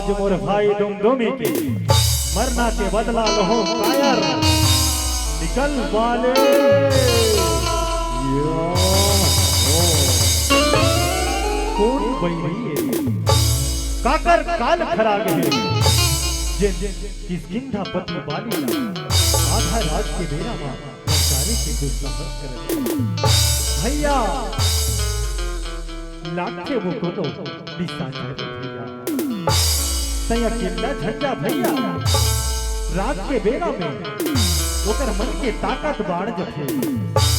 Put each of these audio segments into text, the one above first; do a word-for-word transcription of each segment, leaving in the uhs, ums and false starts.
आज मोर भाई डोमडोमी के मरना के बदला लहो कायर। निकल वाले। कोन बइरी हे? काकर काल खरागे हे? जे किष्किंधा पति बाली ला आधा रात के बेरा मा ललकारे के दुस्साहस करत हे। भइया, लागथे वो कोनो निशाना रे भइया। तैं अकेल्ला झन जा भइया, रात के बेरा में ओकर मन के ताकत बाढ़ जथे।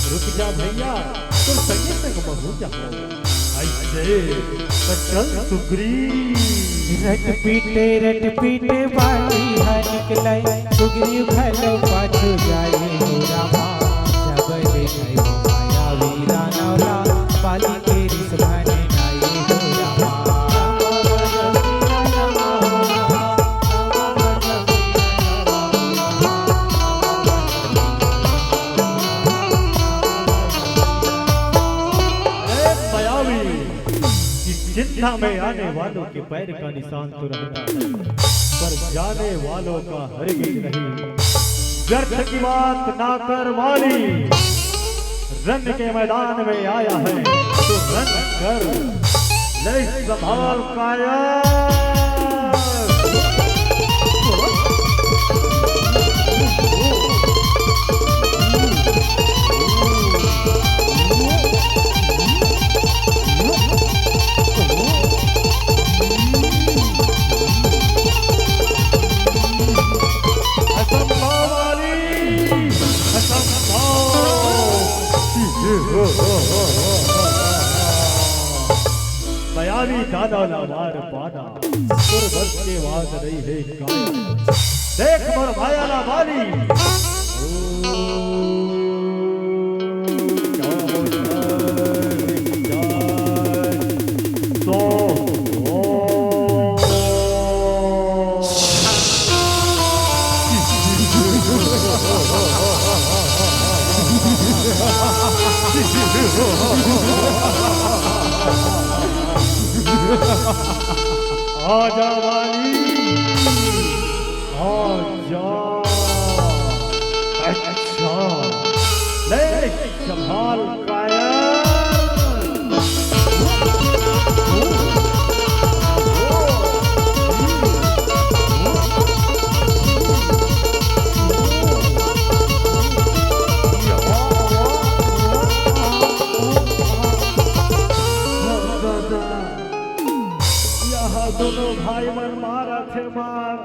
रुक जा भइया, तोर संगे संग महूं जाहूं। अइसे त चल सुग्री। रटपीटे रटपीटे बाली हा निकलय, सुग्रीव घलो पाछू जाय हो रामा। जब देखय वो मायावी दानव ला, बाली के रिस बने नाई हो रामा। अरे मायावी, किष्किंधा में आने वालों के पैर का निशान तो रहता है, पर जाने वालों का हरगिज नहीं। व्यर्थ की बात ना कर वाली, रण के मैदान में आया है तो रण कर। ले संभाल काया। असंभव वाली, असंभव। बयानी दादा लावार पाना, तोर बस के वास नहीं है काया। देख मोर माया ला बाली। आजा वाली, आजा। अच्छा, ले संभाल काया। यहाँ दोनों भाई मन मारत हे मार।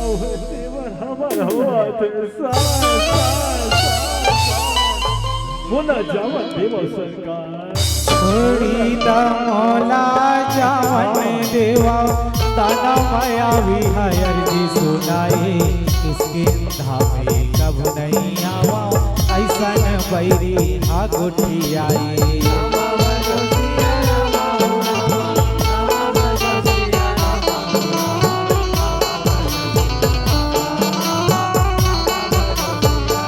अउ देवर हमर होवत हे साय, साय, साय, साय। मोला जावन देवव सरकार। छोड़ी द मोला जावन देवव, दानव मायावी हा अरजी सुनाय। किष्किंधा में कभू नइ आवंव, अइसन बइरी हा गोठियाय।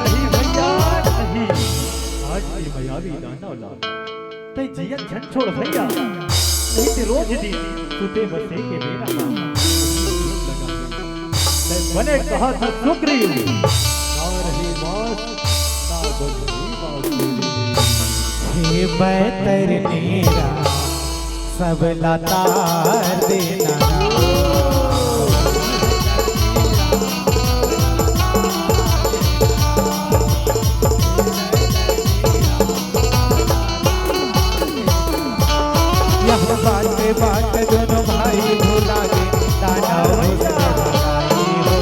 नहीं भइया, नहीं। आज के मायावी दानव ला तैं जियत झन छोड़ भइया, नहीं ते रोज दिन सुते बसे के बेरा मा तैं बने कहत हस सुग्रीव, ना रही मांस, ना बजरी बांसुरी। हे बैतरनी रा सब ला तार देना। यह बात बात दोनों भाई भुला गे, दानव हुस्न भगाई हो।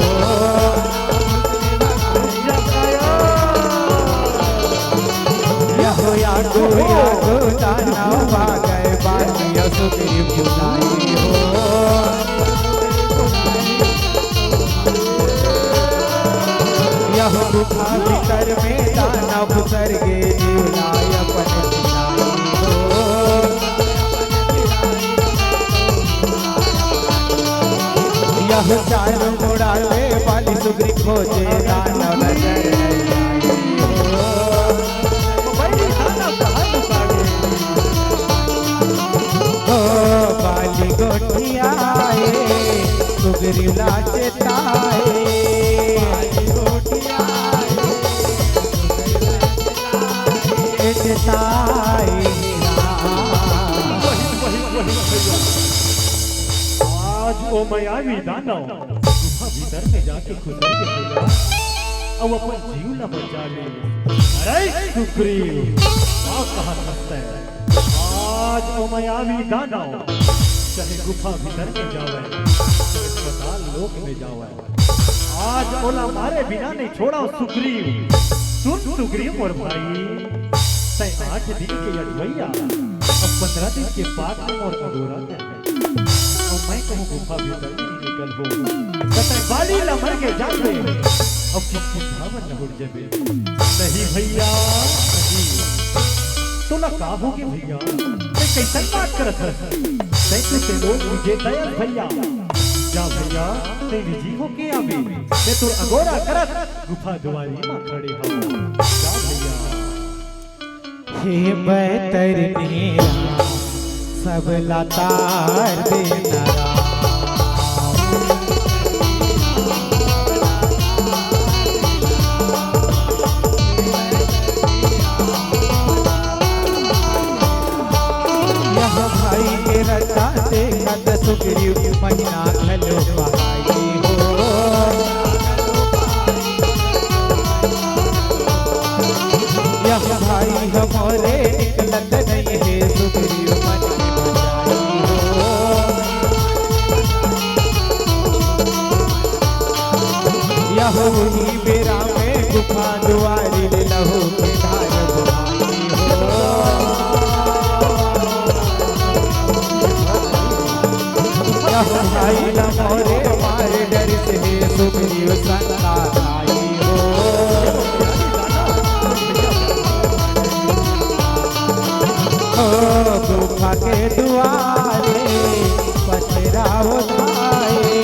यह यादो यादो दानव भागय, बाकी असुग्रीव भुलाई हो। यह गुफा भीतर में दानव घुसर गे, जीव ला अपन जिनाई हो। यह चारों मुड़ा ले बाली सुग्रीव खोजे, दानव नजर नहीं आई हो। ओ, ओ, तिला चेताए, ए चेताए राम। वही, वही, वही भैया। आज ओ मायावी दानव गुफा भीतर में जाके खुसर के भैया, अउ अपन जीव ला बचा ले। अरे सुग्रीव, का कहत हस तैं? आज ओ मायावी दानव चाहे गुफा भीतर में जावय, चाहे पाताल लोक में जावय, आज ओला मारे बिना नइ छोड़ंव सुग्रीव। सुन सुग्रीव मोर भाई, तैं आठ दिन के अठवइया अउ पंद्रह दिन के पाठ में मोर अगोरा दे। अउ मैं कहूँ गुफा भीतर में नइ निकलहूँ, त तैं बाली ला मर के जाबे, अउ किसकिंधा बर लहुट जबे। नहीं भैया, नहीं। तोला का होगे भैया? तैं कइसन बात करत हस? तैं तो त्रिलोक विजेता अस भैया। जा भैया, तैं निजी होके आबे। मैं तोर अगोरा करत गुफा दुआरी म खड़े हंव। जा भैया। हे बैतरनी राम, सब ला तार देना राम। यह भाई के रद्दा देखत सुग्रीव, महीना घलो पहाई हो। यह भाई हमरे निकलत नहीं हे, सुग्रीव मन के बचाई हो। यह वही बेरा में गुफा दुआरी ले लहू के धार बुहाई हो। यह भाई ला मोरे मार डरिस हे, सुग्रीव शंका खाई हो। ओ गुफा के दुआरे पथरा उठाए,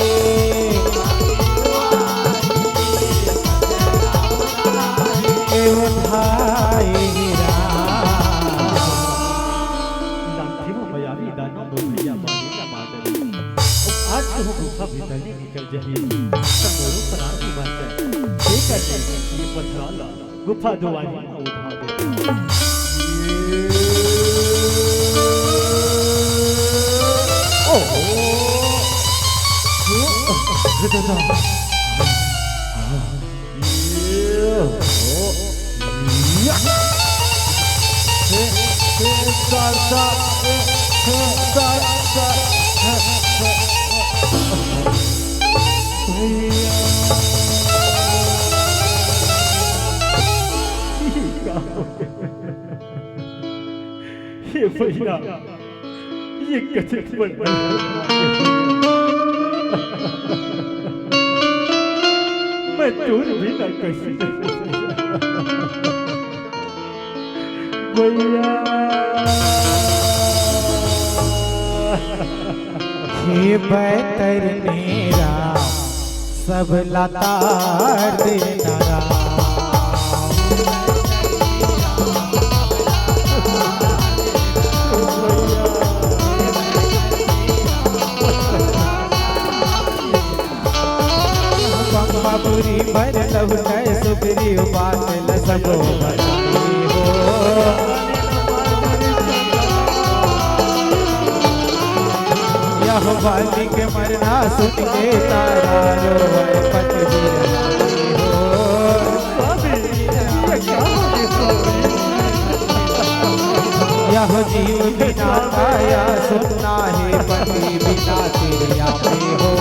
ए उठाए राम। लांगथे वो मयारी दानव मोर भैया बाली ला मार डरे। आज तो गुफा भीतर ले निकल जही, त मोरो प्राण की बात है। ठीक है, ये पथरा ला गुफा दुआरी में उठा दे। ओहो। भैया। हे भैया, ये कतेक बड़, मैं दूर भी ना कैसे भैया। हे बैतरनी राम, सब ला तार देना राम। बम्बापुरी बर लहुटय सुग्रीव बात ल सबो बताई हो। यह बाली के मरना सुन के तारा रोवय पति बिरहा हो। यह जीव बिना काया सुन्ना हे, पति बिना तिरिया पे हो।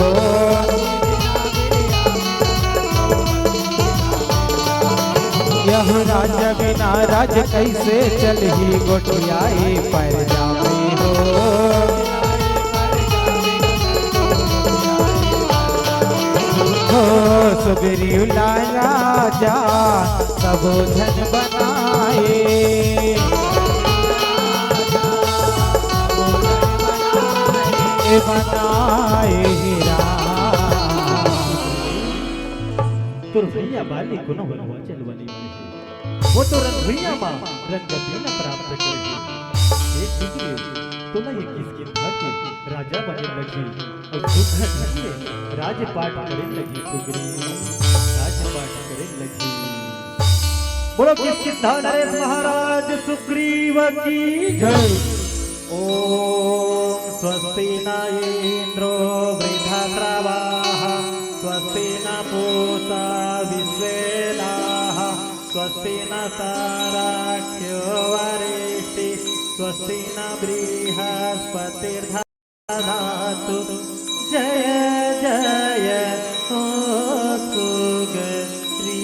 यह राज बिना राज कैसे चलही, गोठियाए परजा में हो। हो सुग्रीव ला राजा सबो झन बनाए, ए बनाए राम। तोर भैया बाली कोनो बलवा चलवनी नहीं हे। वो तो रण भुइयां मा रंगती न प्राप्त करही। हे सुग्रीव, तोला ये किसकिंधा के राजा बने लगही अउ सुग्घर ढंग ले राजपाट करे लगही सुग्रीव। राजपाट करे लगही। बोलो किष्किंधा नरेश महाराज सुग्रीव की जय। ॐ स्वस्ति न इन्द्रो वृद्धश्रवाः, स्वस्ति न पूषा विश्ववेदाः, स्वस्ति न सारक्ष्यो वरिष्ठी, स्वस्ति न बृहस्पतिर्दधातु। जय जय हो सुग्रीव।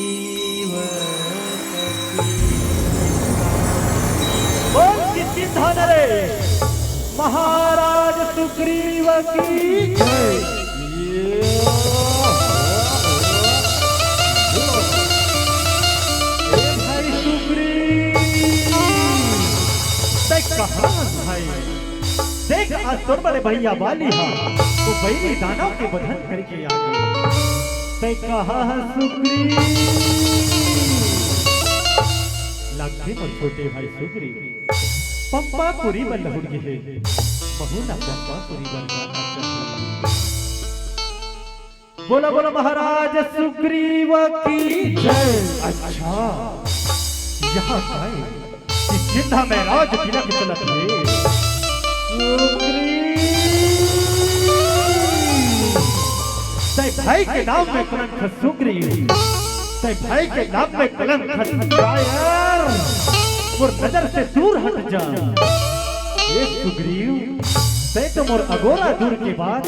बोल किष्किंधा नरेश महाराज सुग्रीव की जय। ए भाई सुग्रीव, तैं कहाँ भाई? देख, आज तोर बड़े भैया बाली हा, वो बैरी दानव के बधन करके आ गे। तैं कहाँ हस सुग्रीव? लगथे मोर छोटे भाई सुग्रीव पंपापुरी बर लहुट गे हे। महूं ला पंपापुरी बर जाना चाहत हंव। बोला बोला महाराज सुग्रीव की जय। अच्छा, यहाँ काय किष्किंधा में राज तिलक चलत हे। सुग्रीव, तैं भाई के नाम में कलंक हस सुग्रीव, तैं भाई के नाम में कलंक हस कायर। मोर नजर से दूर हट जा। ए सुग्रीव, तैं तो मोर अगोरा दूर के बाद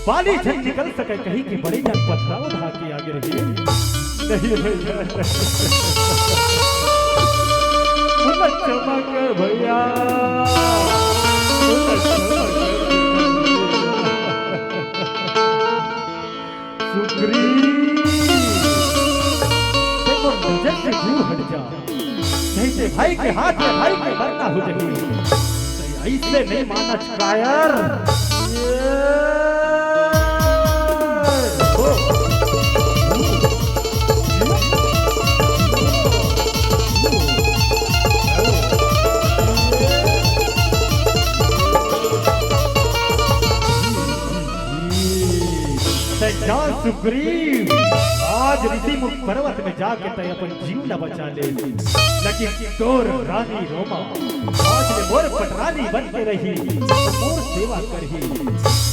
बाली झन निकल सके कही के बड़े जन पथरा उठा के आगे रहे। नहीं भैया, मुझे क्षमा कर भैया, मुझे क्षमा कर। सुग्रीव, तैं मोर नजर से दूर हट जा। नहीं ते भाई के हाथ में भाई के मरना हो जाही। अइसे नहीं मानस कायर। तैं जा सुग्रीव, आज ऋषिमुख पर्वत में जाके तैं अपन जीव ला बचा ले, लेकिन तोर रानी रोमा आज ले मोर पटरानी बन के रही, मोर सेवा करही।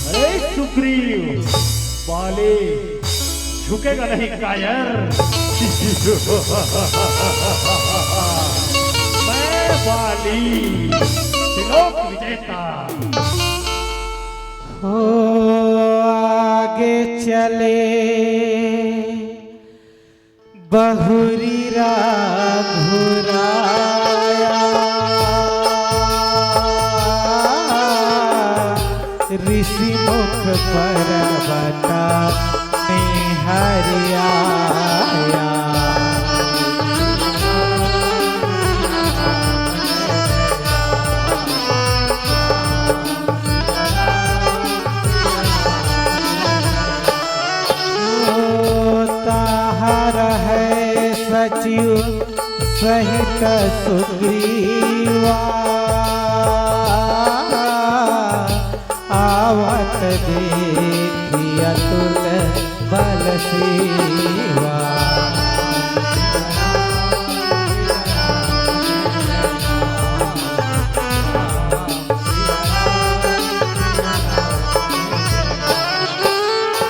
अरे सुग्रीव, बाली झुकेगा नहीं कायर। मैं बाली, त्रिलोक विजेता। हो आगे चले बहुरी रघुराया, ऋषि मुख पर्वत में हरियाया। ओ ताहर है सचिव सहित सुग्रीवा, आवत देखि अतुल बल सेवा।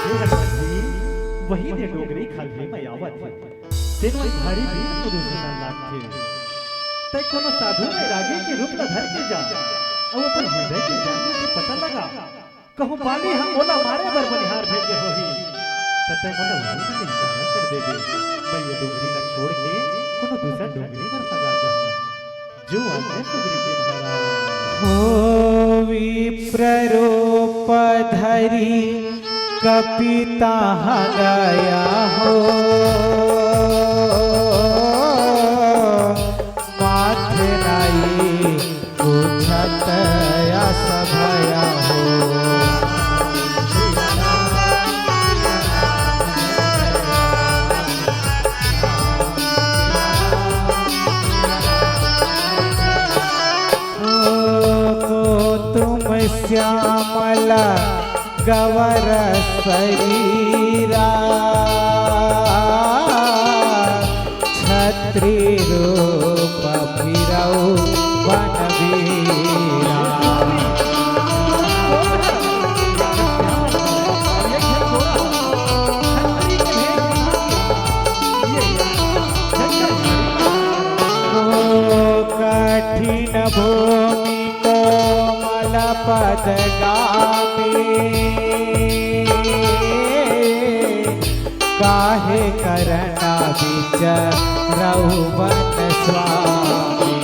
हे हनुमान जी, वही दे डोंगरी खाल्हे में आवत हे। तेन मन भारी वीर पुरुष असन लागथे। तैं कोनो साधु बैरागी के रूप ल धर के जा, अउ अपन हृदय के जान के पता लगा। कहूँ बाली ह मोला मारे बर बनिहार भेजे होही, त तैं मोला वहीं ले इशारा कर देबे। मैं ये डोंगरी ला छोड़ के कोनो दूसर डोंगरी बर भगा जाहूँ। जो आज्ञा सुग्रीव जी महाराज। हो विप्र रूप धरी कपि तहाँ गया हो, माथ नाई पूछत अस भया हो। को तुम श्याम कमल गवर शरीरा, छत्री रूप फिरौ बनबीरा। ओ कठिन भूमि कोमल पद गामे, काहे करना बिचरौ बन स्वामी।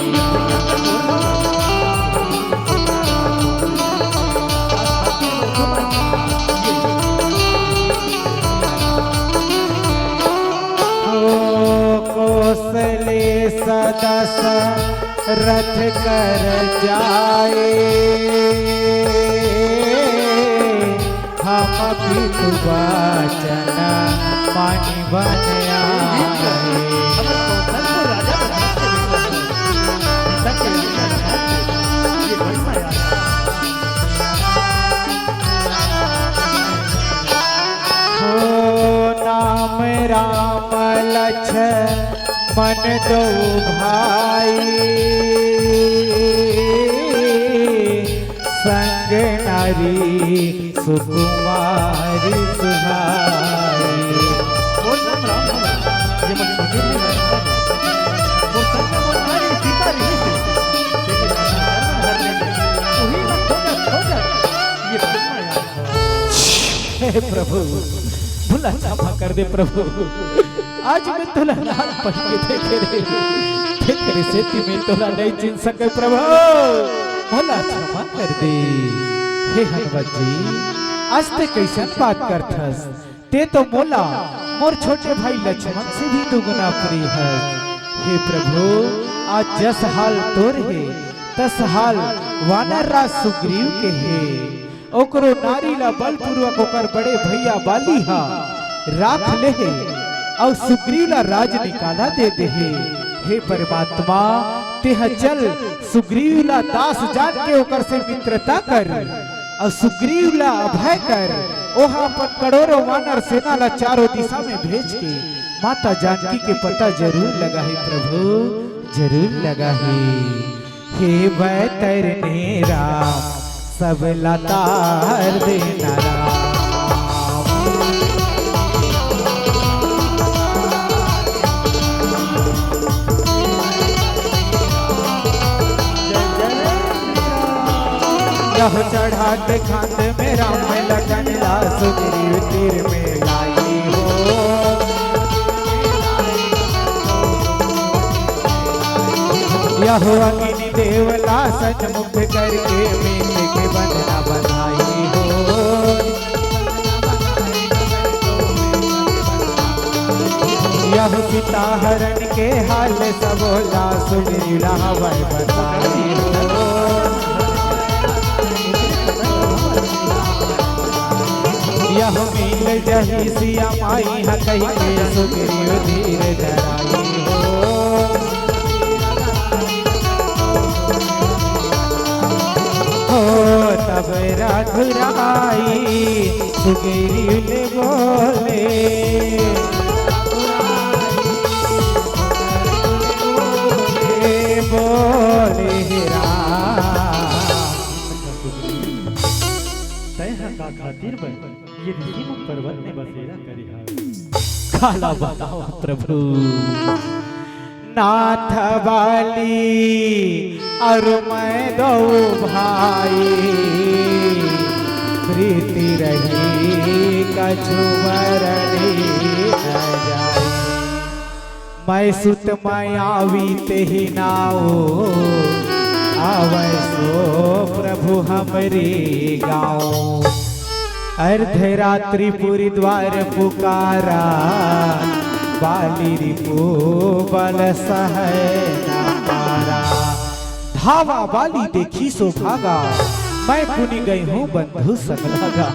ओ कोसले सदस रथ कर जाए, हम पितु वचन मानि बन आए। हो नाम राम लक्ष्मण दो भाई, संग नारी सुकुमारी सुहाई। हे प्रभु, भला क्षमा कर दे प्रभु। आज मैं तोला लाल पन के देखे रे, तेकरे सेती मैं तोला नहीं चिन्ह सके प्रभु, मोला क्षमा कर दे। हे हनुमत जी, आज ते कैसन बात करथस? ते तो मोला मोर छोटे भाई लक्ष्मण से भी दुगुना प्रिय हस। हे प्रभु, आज जस हाल तोर हे, तस हाल वानर राज सुग्रीव के हे। ओकरो नारी ला बलपूर्वक ओकर बड़े भैया बाली हा राख ले हे, अउ सुग्रीव ला राज निकाला दे दे हे। हे परमात्मा, तेह चल सुग्रीव ला दास जान के ओकर से मित्रता कर, अउ सुग्रीव ला अभय कर। ओहा अपन करोड़ों वानर सेना ला चारों दिशा में भेज के माता जानकी के पता जरूर लगाही प्रभु, जरूर लगाही। हे बैतरनी राम, सब ला तार देना राम। यह चढ़ात खात में राम लखन ला सुग्रीव तीर में लाई हो। यह अग्नि देवला सन्मुख करके मीत के बंधना बंधाई हो। यह सीता हरण के हाल सबोला सुग्रीव ला हवै बताई हो। यह मिल जही सिया माई ह कहि के सुग्रीव धीर धराई हो। हो तब रघुराई सुग्रीव ले बोले। बोले राम। तैं ह का खातिर बर ये ऋषि मुख पर्वत में बसेरा करे हस? काला बताओ प्रभु। नाथ बाली अरु मैं दो भाई, प्रीति रही कछु बरनी न जाई। मैं सुत मैं आवी तेहि नाव, आवै सो प्रभु हमरे गाँव। अर्धरात्रि पुरि द्वार पुकारा, बाली रिपु बल सहै न पारा। धावा बाली देखी सो भागा, मैं पुनि गई हूँ बंधु संग लागा।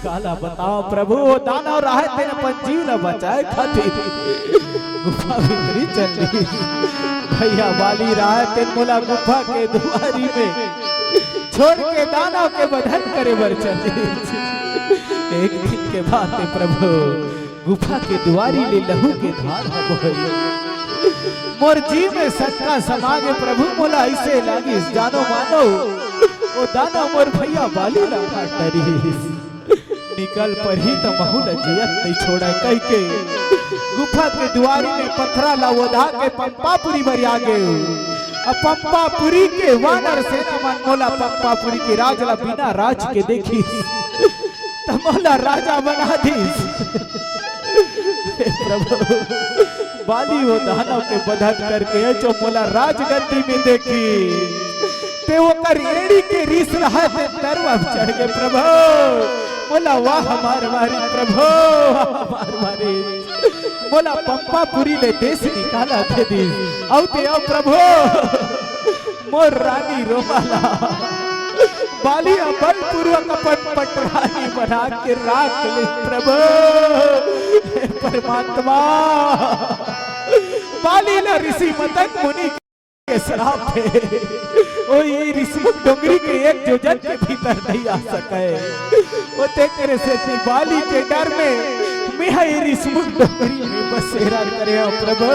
काला बताओ प्रभु, वो दानव राहय तेन अपन जीव ला बचाए खातिर गुफा भीतरी चल दी। भैया बाली राहय तेन मोला गुफा के दुआरी में छोड़ के दानव के बधन करे बर चल दिस। एक दिन के बात हे प्रभु, गुफा के दुआरी ले लहू के धार ह बोहे। मोर जी में शंका समा गे प्रभु, मोला अइसे लागिस जानो मानो ओ दानव मोर भइया बाली ला मार डरिस। निकल परही त महू ल जियत नइ छोड़य कहिके गुफा के दुआरी में पथरा ला ओधा के पंपापुरी बर आ गेंव। अब पंपापुरी के वानर सेना मन मोला पंपापुरी के राज ला बिना राज के देखिस त मोला राजा बना दिस। हे प्रभु, बाली ओ दानव के बधन करके जो मोला राजगद्दी में देखिस, ते ओकर एड़ी के रिस रहय ते तरुआ म चढ़ गे प्रभु। मोला वाह मार मारिस प्रभु, वाह मार मारिस। मोला पंपापुरी ले देस निकाला दे दिस। अउ ते अउ प्रभु, मोर रानी रोमा ला बाली ह बलपूर्वक अपन पटरानी बना के राख लिस प्रभु। हे परमात्मा, बाली ला ऋषि मतंग मुनि के श्राप हे। ओ ये रिसमुख डोंगरी के एक जोजन के भीतर नइ आ सकय। ओ तेकरे सेती बाली के डर में मेंहा ये रिसमुख डोंगरी में बसेरा करे हंव प्रभु।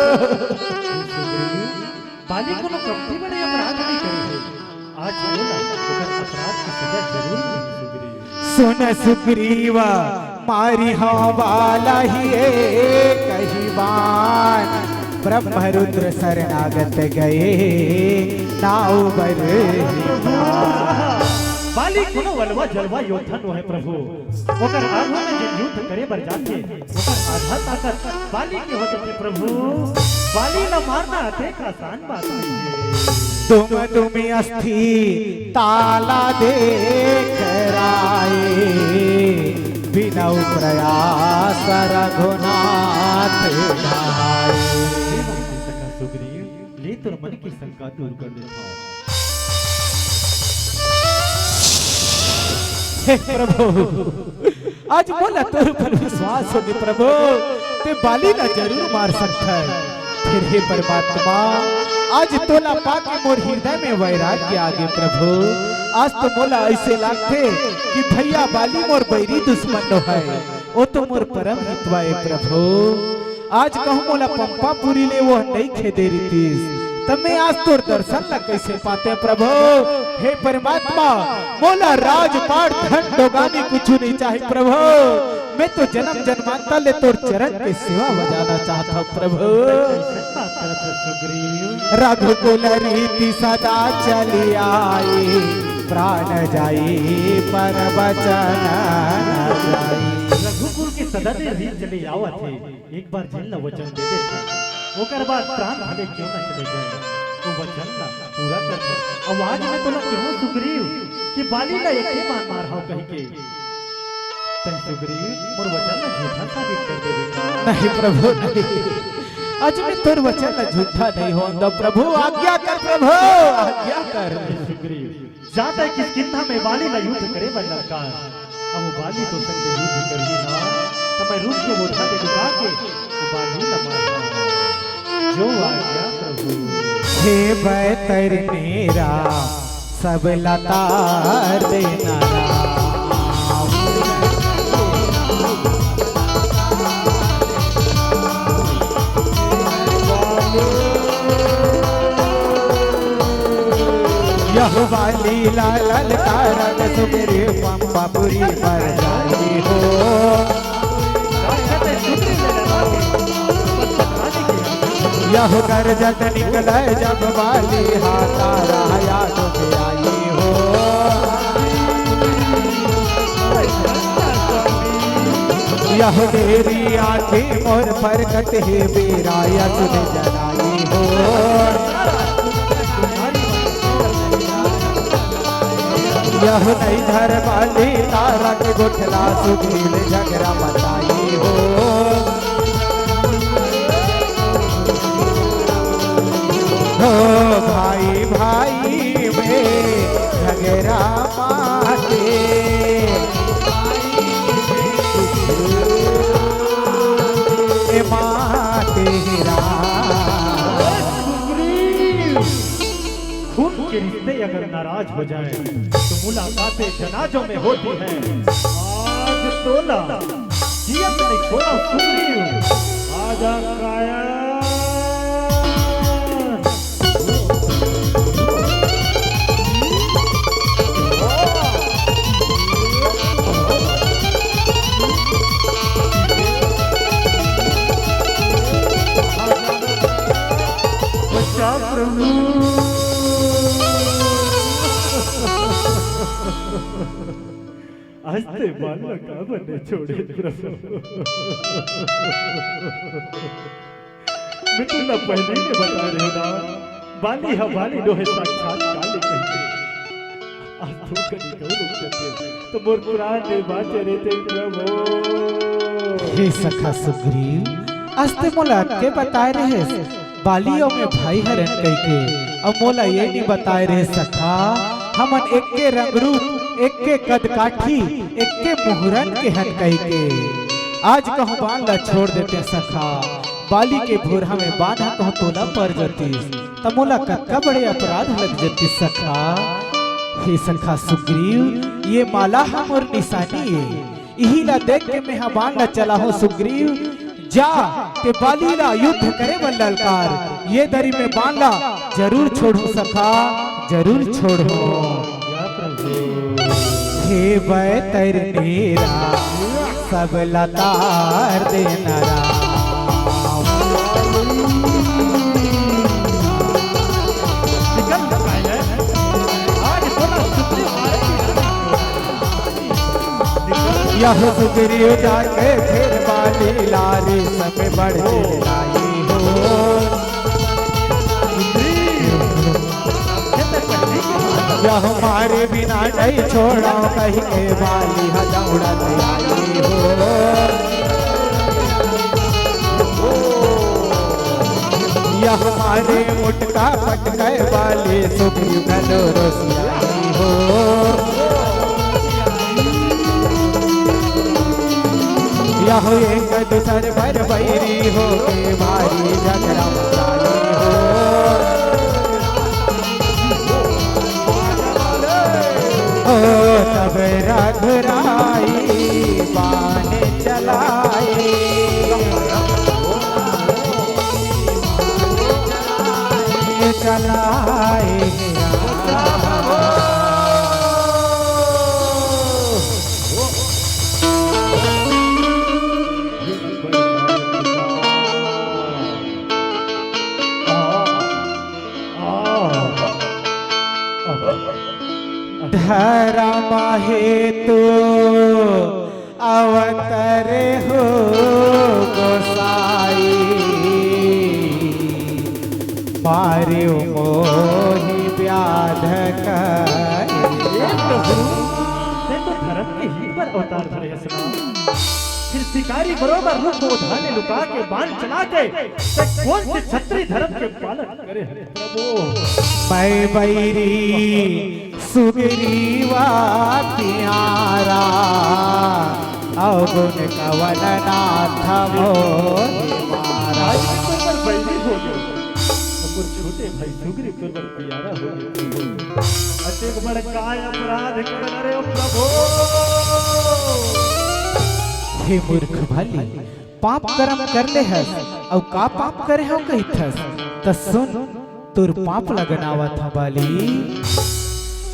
बाली कोनो कमती बड़े अपराध नइ करे हे। आज ओला ओकर अपराध के सजा जरूर मिलही सुग्रीव। सुन सुग्रीव, मारिहंव बाला ही एक ही बान, ब्रह्मरुद्र शरणागत गए नाव बर। बाली कोनो वलवा जलवा योद्धा नोहे प्रभु, ओकर आगू में जेन युद्ध करे बर जाथे, ओकर आधा ताकत बाली के हो जाथे प्रभु। बाली ला मारना अतेक आसान बात नइ हे। दुम दुम अस्थि ताला देख राय, बिनउ प्रयास रघुनाथ ढाय। हे सखा सुग्रीव, ले तोर मन के शंका दूर कर देथंव। हे प्रभु, आज मोला तोर ऊपर विश्वास होगे प्रभु, ते बाली ला जरूर मार सकथस। फेर हे परमात्मा, आज तोला पाके मोर हृदय में वैराग्य आगे प्रभु। आज तो मोला अइसे लागथे कि भइया बाली मोर बैरी दुश्मन नोहे, ओ तो मोर परम हितवा ए प्रभु। आज कहूँ मोला पंपापुरी ले ओह नइ खेदे रितिस, त मैं आज तोर दर्शन ला कइसे पातेंव प्रभु? हे परमात्मा, मोला राजपाट धन डोगानी कुछु नइ चाही प्रभु। मैं तो जनम जन्मांतर ले तोर चरण के सेवा बजाना चाहत हंव प्रभु। कइसन बात करत हस सुग्रीव? रघुकुल रीति सदा चली आई, प्राण जाई पर वचन न जाई। रघुकुल के सदा ले रीत चले आवत हे। एक बार जेन ला वचन दे देथे, ओकर बाद प्राण भले क्यों न चले जाए, वो वचन ला पूरा कर दे। अब आज मैं तोला कहूँ सुग्रीव कि बाली ला एके बान मारहूँ कहिके, तैं सुग्रीव मोर वचन ला झूठा साबित कर देबे का? नहीं प्रभु, नहीं। आज मैं तोर वचन ला झूठा नहीं होन दूं प्रभु, आज्ञा कर प्रभु, आज्ञा कर। सुग्रीव, जा तैं किष्किंधा में बाली ला युद्ध करे बर ललकार। अब वो बाली तोर संग युद्ध करही ना, त मैं रुख के ओधा ले डुबा के वो बाली ला मार डारहूँ। जो आज्ञा प्रभु। हे बैतरनी राम, सब लतार देना राम। यहु बाली ला ललकारत सुग्रीव पंपापुरी बर जाई हो। यहु गरजत निकले जब बाली हाथा राया डुबराई हो। यहु डेरी आँखी मोर परगट हे बेरा असुर जनाई हो। यहु नैहर बाली तारक गुठला सुग्रीव झगरा मचाई हो। हो भाई भाई में झगरा माते। ए माते राम। खून के रिश्ते अगर नाराज हो जाए तो मुलाकातें जनाजों में होती हैं। आज तोला जियत नहीं छोड़ा सुग्रीव। आजा काया। बचा प्रभु। आज ते बाल ला का बने छोड़े प्रभु। मैं तो ना पहले ही बता रहे ना, बाली हा बाली नोहे साक्षात काली कहिके। आज तो कनी कहूँ रुक जाते, तो मोर प्राण ने बाचे रहते प्रभु। हे सखा सुग्रीव, आज ते मोला अतके बताए रहे, बाली अउ मैं भाई हरन कहिके, अउ मोला ये नी बताए रहे सखा, हमन एक्के रंगरूप, एक्के कदकाठी, एक्के मुहरन के हन कहिके। आज कहूँ बान ला छोड़ देते सखा, बाली के भुरहा में बान ह कहूँ तोला पर जतिस, त मोला कतका बड़े अपराध लग जतिस सखा। हे सखा सुग्रीव, ये माला ह मोर निशानी ए, इही ला देख के मेंहा बान ला चलाहूँ सुग्रीव। जा, ते बाली ला युद्ध करे बर ललकार, ये दरी में बान ला जरूर छोड़हूँ सखा, जरूर छोड़हूँ। हे बैतरनी राम, सब लतार देना राम। निकल चुका है। आज बोला सुग्रीव मारे की लड़ाई। यह सुग्रीव जाके फिर बाली लारी सब बढ़ लाई हो। यह मारे बिना नहीं छोड़ा कहिके बाली ह दौड़त आई हो। यह मारे मुटका पटके बाली सुग्रीव घलो रोसियाई हो। यह एक दूसर पर बैरी हो के भारी झगड़ा मचाई हो। ओ तब रघुराई बान चलाई। चलाए राम। धर्म हेतु अवतरे हो गोसाई, मारियो मोहि व्याध कही। हे प्रभु, तैं तो धर्म के हित बर अवतार धरे हस ना। फिर शिकारी बरोबर रुख ओढ़ा ले लुका के बाण चला के तैं कोन से क्षत्रिय धर्म के पालन करे हस प्रभु? मैं बैरी सुग्रीवा प्यारा, अवगुण कवन नाथ मोहि मारा। आज मैं तोर बर बैरी हो गेंव, अउ मोर छोटे भाई सुग्रीव तोर बर प्यारा हो गेंव। अतेक बड़ काय अपराध कर डरे हो प्रभु? हे मूर्ख बाली, पाप करम कर ले हस, अउ का पाप करे हंव कहिथस? त सुन, तोर पाप ला गनावत हंव बाली।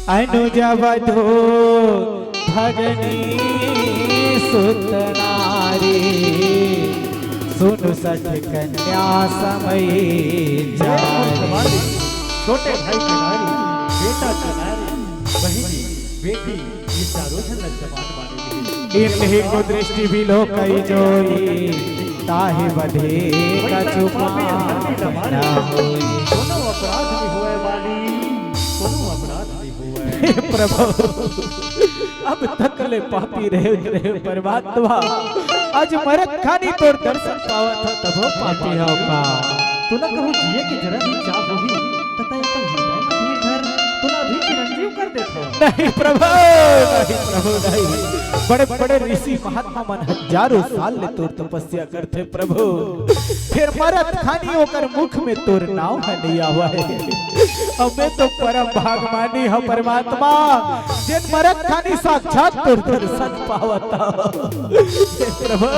अनुज वधू भगनी सुत नारी, सुनु सठ कन्या समय जारी। छोटे भाई के नारी, बेटा के नारी, बहिनी, बेटी, ये चारों झन ला जवान माने गे हे। इनही कुदृष्टि बिलो कई जोई, ताहि बधे कछु पाप न होई। कोनो अपराध नहीं होय बाली, कोनो अपराध नहीं होय। हे प्रभु, अब तक ले पापी रहे, रहे परमात्मा, आज मरत खानी तोर दर्शन पावत हंव, तभो पापी हंव का? तोला कहूं जिए के जरा भी चाह होही, त तैं अपन हृदय में धीर धर, तोला अभी चिरंजीव कर नहीं प्रभु, नहीं प्रभु, नहीं। बड़े बड़े ऋषि महात्मा मन हजारों साल ले तोर तपस्या करथे प्रभु, फिर मरत खानी ओकर मुख में तोर नाव ह नहीं आवय। अउ मैं तो परम भागमानी हंव परमात्मा, जेन मरत खानी साक्षात तोर दर्शन पावत हंव। हे प्रभु,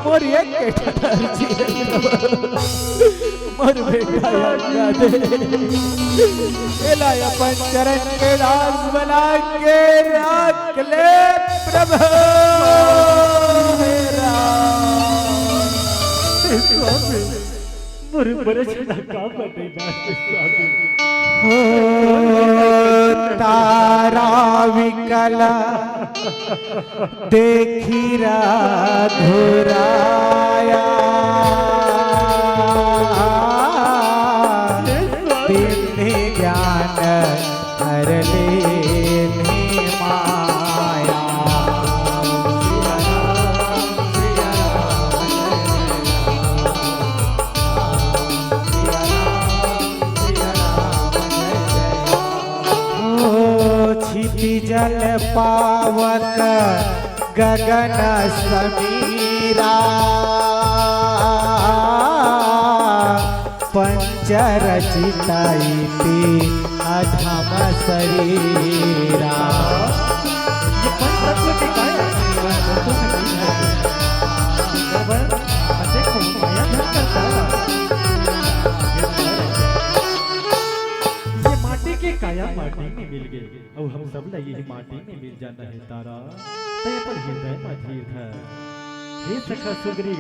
मोर एक ठन अर्जी हे प्रभु, मोर बेटा अंगद, एला अपन चरण के दास बना के राख ले प्रभु। हे राम। हे स्वामी, मोर बरस ना का बने ना हे स्वामी। हो तारा विकला देखी रघुराया, हे स्वामी। तिन्हें ज्ञान हर लेन्ही माया। ओ क्षिति जल पावक गगन समीरा, पंच रचित इति अधम शरीरा। ये पंच तत्व के काय? ये माटी के काया माटी में मिल गे, अउ हम सब ला यही माटी में मिल जाना हे तारा। तैं अपन हृदय म धीर धर। हे सखा सुग्रीव,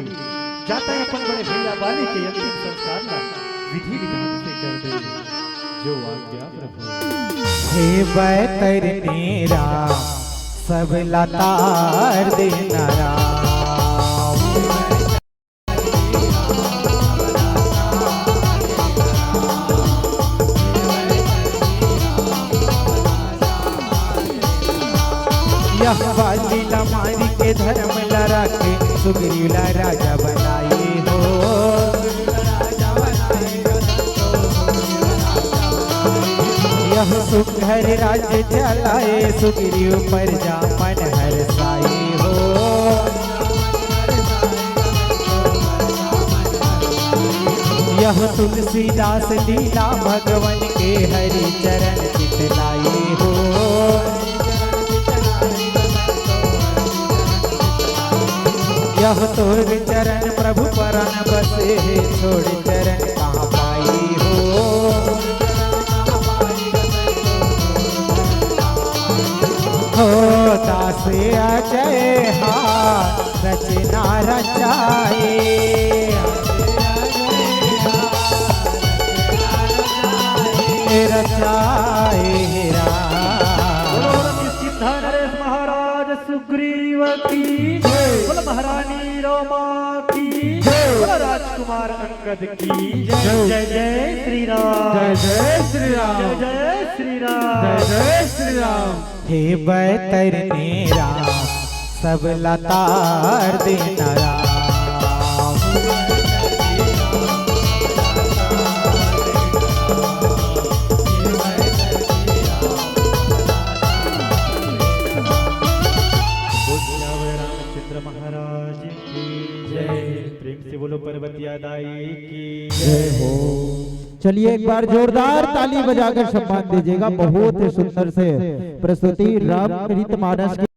जा तैं अपन बड़े भैया बाली के अंतिम संस्कार ला विधि विधान से कर दे। जो आज्ञा प्रभु। हे बैतरनी राम, सब ला तार देना राम। यह बाली ला मारी के धर्म ला राखे, सुग्रीव ला राजा बनाई हो। यह सुघर राज्य चलाए, सुग्रीव प्रजा मन हरसाई हो। यह तुलसीदास लीला भगवन के, हरि चरण चित लाई हो। यह तोर चरण प्रभु परान बसे हे, छोड़ चरण कहाँ पाई हो। हो दास अजय हा रचना रचाए, रचाए हे राम। बोलो, बोलो, किसकी धन नरेश महाराज सुग्रीव की जय। बोलो, महारानी रमा की जय। बोलो, राजकुमार अंगद की जय। जय जय श्री राम। जय जय श्री राम। जय जय श्री राम। जय जय श्री राम। हे बैतरनी राम, सब ला तार देना राम। बोल सियावर रामचंद्र महाराज की जय। प्रेम से बोलो पर्वतिया दाई की जय हो। चलिए, एक बार जोरदार ताली बजाकर सम्मान दीजिएगा। बहुत ही सुंदर से प्रस्तुति रामचरित मानस की।